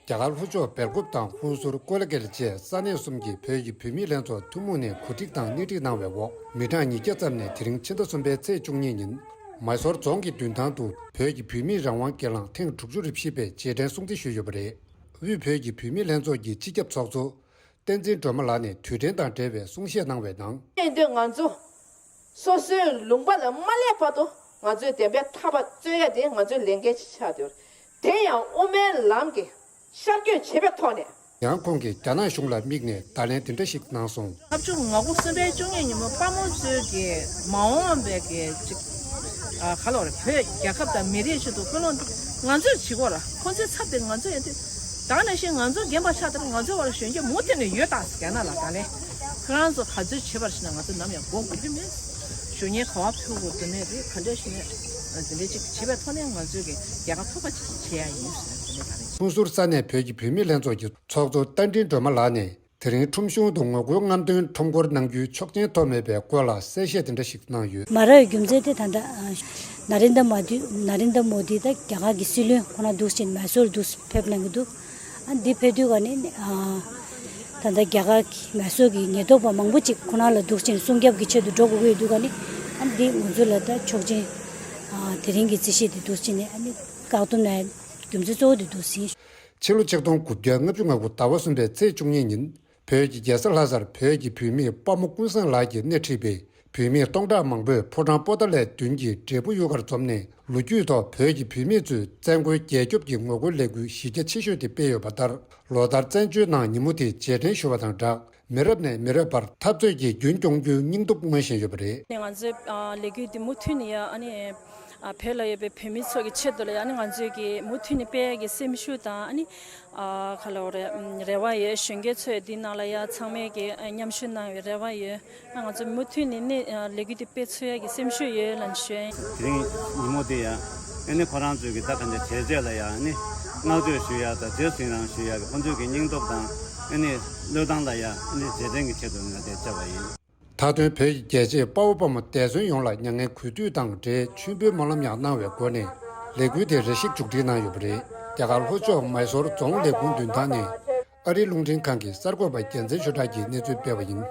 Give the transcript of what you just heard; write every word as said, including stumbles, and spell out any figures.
རྒྱ་གར་ལྷོ་ཕྱོགས་སྦེལ་ཀོབ་དང་ཧུན་སུར་ཀོ་ལ་གྷལ་བཅས་ས་གནས་གསུམ་གྱི་བོད་ཀྱི་བུད་མེད་ལྷན་ཚོགས་ཐུན་མོང་ནས་གོ་སྒྲིག་དང་སྣེ་ཁྲིད་གནང་བའི་འོག་མི་གྲངས་ཉིས་བརྒྱ་ཙམ་ནས་དེ་རིང་ཕྱི་ཟླ་གསུམ་པའི་ཚེས་བཅུ་གཉིས་ཉིན་མའི་སོར་རྫོང་གི་མདུན་ཐང་དུ་བོད་ཀྱི་བུད་མེད་རང་དབང་སྒེར་ལངས་ཐེངས་དྲུག་ཅུ་རེ་བཞི་པའི་རྗེས་དྲན་སྲུང་བརྩི་ཞུས་ཡོད་པ་རེད། དབུས་བོད་ཀྱི་བུད་མེད་ལྷན་ཚོགས་ཀྱི་སྤྱི་ཁྱབ་ཚོགས་གཙོ་བསྟན་འཛིན་སྒྲོལ་མ་ལགས་ནས་དུས་དྲན་དང་འབྲེལ་བའི་གསུང་བཤད་གནང་བའི་ནང་། ཡིན་དུས་ང་ཚོ་སོ་སོའི་ལུང་པ་ལ་མ་སླེབས་བར་དུ་ང་ཚོའི་བདེན་པའི་ཐག་པ་གཅོད་ཡ་དེ་ང་ཚོའི་ལས་འགན་ཆགས་བསྡད་ཡོད་རེད། དེ་ཡང་དབུ་མའི་ལམ་གྱི་ཤར་བསྐྱོད་བྱེད་པའི་ཐོག་ནས། ཡང་ཁོང་གིས་རྒྱ་ནག་གཞུང་ལ་དམིགས་ནས་བརྡ་ལན་འདི་འདྲ་ཞིག་གནང་སོང་། ལྔ་བཅུ་ང་དགུ་གསུམ་པའི་བཅོ་ལྔའི་ཉིན་མོ་དཔའ་མོ་ཚོའི་གི་མ་འོངས་པའི་གི་ཅིག་ཨ་ག་ལ་བར་བོད་རྒྱལ་ཁབ་དང་མི་རིགས་ཆེད་དུ་ཀུན་སློང་འདི་ང་ཚོས་བྱེད་དགོས་ར། ཁོང་ཚོའི་ཚབ་དེ་ང་ཚོས་ཡིན་དུས་ད་ག་ནང་བཞིན་ང་ཚོ་རྒན་པ་ཆགས་དེར་ང་ཚོའི་བར་གཞོན་སྐྱེས་མུ་མཐུད་ནས་ཡོད་ད་རྒྱ་ནག་ལ་ད་ལན་ཁོ་རང་ཚོ་ག་ཚོད་བྱེད་པར་ཕྱིན་ན་ང་ཚོ་ནམ་ཡང་མགོ་སྒུར་གྱི་མེད། གཞོན་སྐྱེས་ག་བ་ཕུལ་དགོས་དོན་མེད་རེད། ག་འདྲ་ཞིག་ནས་འདི་འདྲ་ཅིག་བྱེད་པའི་ཐོག་ནས་ང་ཚོས་གི་རྒྱལ་ཁ་ཐོབ་པ་ཅིག་བྱེད་ཡ་ཡིན་ཟེར་ནས་འདི་འདྲ་ད་ལན། ཧུན་སུར་ས་གནས་བོད་ཀྱི་བུད་མེད་ལྷན་ཚོགས་ཀྱི་ཚོགས་གཙོ་རྟ་མགྲིན་སྒྲོལ་མ་ལགས་ནས། དེ་རིང་ཁྲོམ་གཞུང་དུ་ངོ་རྒོལ་རྔམ་སྟོན་ཁྲོམ་སྐོར་གནང་རྒྱུའི་ཆོག་མཆན་ཐོབ་མེད་པའི་སྐོར་ལ་གསལ་བཤད་དེ་འདྲ་ཞིག་གནང་ཡོད། མ་རག་རྒྱུ་མཚན་དེ་ད་ལྟ་ན་རེན་དྲ་མོ་དི་ན་རེན་དྲ་མོ་དི་ད་རྒྱ་གར་གྱི་སྲིད་བློན་ཁོ་ན་འདུག་ཅིང་མེ་སོར་འདུག་ཕེབས་གནང་གི་འདུག་ཨ་འདི་ཕེབས་དུས་ག་ནི་ད་ལྟ་རྒྱ་གར་གྱི་མེ་སོར་གྱི་ཉེན་རྟོག་པ་མང་པོ་ཅིག་ཁོ་ན་ལ་འདུག་ཅིང་སྲུང་སྐྱོབ་ཀྱི་ཆེད་དུ་འགྲོ་དགོས་ཀྱི་ཡོད་དུས་ག་ནི་ཨ་འདི་ང་ཚོ་ལ་ད་ཆོག་མཆན་དེ་རིང་གི་རྩིས་གཞི་དེ་འདུག་ཅིང་ནས་ཨ་ནི་བཀག་སྡོམ་གནང་ཡ་རྒྱུ་མཚན་གཙོ་བོ་དེ་འདུག་ཟིན། ཕྱི་ལོ་ཆིག་སྟོང་དགུ་བརྒྱ་ལྔ་བཅུ་ང་དགུ་ཟླ་བ་གསུམ་པའི་ཚེས་བཅུ་གཉིས་ཉིན། བོད་ཀྱི་རྒྱལ་ས་ལྷ་སར་བོད་ཀྱི་བུད་མེད་དཔའ་མོ་ཀུན་བཟང་ལགས་ཀྱིས་སྣེ་ཁྲིད་པའི་བུད་མེད་སྟོང་ཕྲག་མང་པོས་ཕོ་བྲང་པོ་ཏཱ་ལའི་མདུན་གྱི་འབྲས་བུ་གཡུར་ཁར་འཛོམས་ནས་ལོ་རྒྱུས་ཐོག་བོད་ཀྱི་བུད་མེད་ཚོས་བཙན་རྒོལ་རྒྱལ་སྐྱོབ་ཀྱི་ངོ་རྒོལ་ལས་འགུལ་གཞི་རྒྱ་ཆེ་ཤོས་དེ་སྤེལ་ཡོད་པ་ལྟར། ལོ་ལྟར་བཙན་བྱོལ་ནང་ཉིན་མོ་དེ་རྗེས་དྲན་ཞུ་བ་དང་སྦྲགས། མི་རབས་ནས་མི་རབས་བར་འཐབ་རྩོད་ཀྱི་རྒྱུན་སྐྱོང་རྒྱུའི་སྙིང་སྟོབས་མངོན་བཞིན་ཡོད་པ་རེད། ང་ཚོའི་ལས་འགུལ་འདི་མུ་མཐུད་ནས་ཡང་ཨ་ནི་བོད་ལ་ཡོད་པའི་བོད་མི་ཚོ་གི་ཆེད་དུ་ལ་ཡང་ཨ་ནི་ང་ཚོས་ཀྱི་མུ་མཐུད་ནས་སྤེལ་ཡག་གི་སེམས་ཤུགས་དང་ཨ་ནི། ཨ་ག་ལ་བ་རེད། རེ་བ་ཡོད། གཞོན་སྐྱེས་ཚོས་འདི་ནང་ལ་ཡ་ཚང་མས་ཀྱི་མཉམ་ཞུགས་གནང་བའི་རེ་བ་ཡོད། ང་ཚོ་མུ་མཐུད་ནས་ནི་ལས་འགུལ་འདི་སྤེལ་ཚུགས་ཡ་གི་སེམས་ཤུགས་ཡོད་ལབ་ཞུ་ཡ་ཡིན། དེ་རིང་ཉིན་མོ་འདི་ཡ་ཨ་ནི་ཁོ་རང་ཚོས་ཀྱི་ད་ག་འདྲ་བྱས་རྗེས་ལ་ཡ་ཨ་ནི་བསྔགས་བརྗོད་ཞུ་ཡ་དང་རྗེས་ཟིན་རང་ཞུ་ཡ་གི་ཁོ་ཚོས་ཀྱི་སྙིང་སྟོབས་དང་ཨ་ནི་བློས་བཏང་ལ་ཡ་ཨ་ནི་རྗེས་དྲན་གྱི་ཆེད་དུ་ང་དེ་བཅར་བ་ཡིན། མཐའ་དོན་བོད་ཀྱི་རྒྱལ་གཅེས་དཔའ་བོ་དཔའ་མོ་འདས་གསོན་ཡོངས་ལ་མྱ་ངན་གུས་འདུད་དང་འབྲེལ་མཆོད་འབུལ་སྨོན་ལམ་ཡང་གནང་བའི་སྒོ་ནས་ལས་འགུལ་དེ་རེ་ཞིག་མཇུག་སྒྲིལ་གནང་ཡོད་པ་རེད། རྒྱ་གར་ལྷོ་ཕྱོགས་མའི་སོར་རྫོང་ལས་ཁུངས་མདུན་ཐང་ནས་ཨ་རིའི་རླུང་འཕྲིན་ཁང་གི་གསར་འགོད་པ་རྒྱལ་མཚན་ཆོས་གྲགས་ཀྱིས་གནས་ཚུལ་སྤེལ་བ་ཡིན།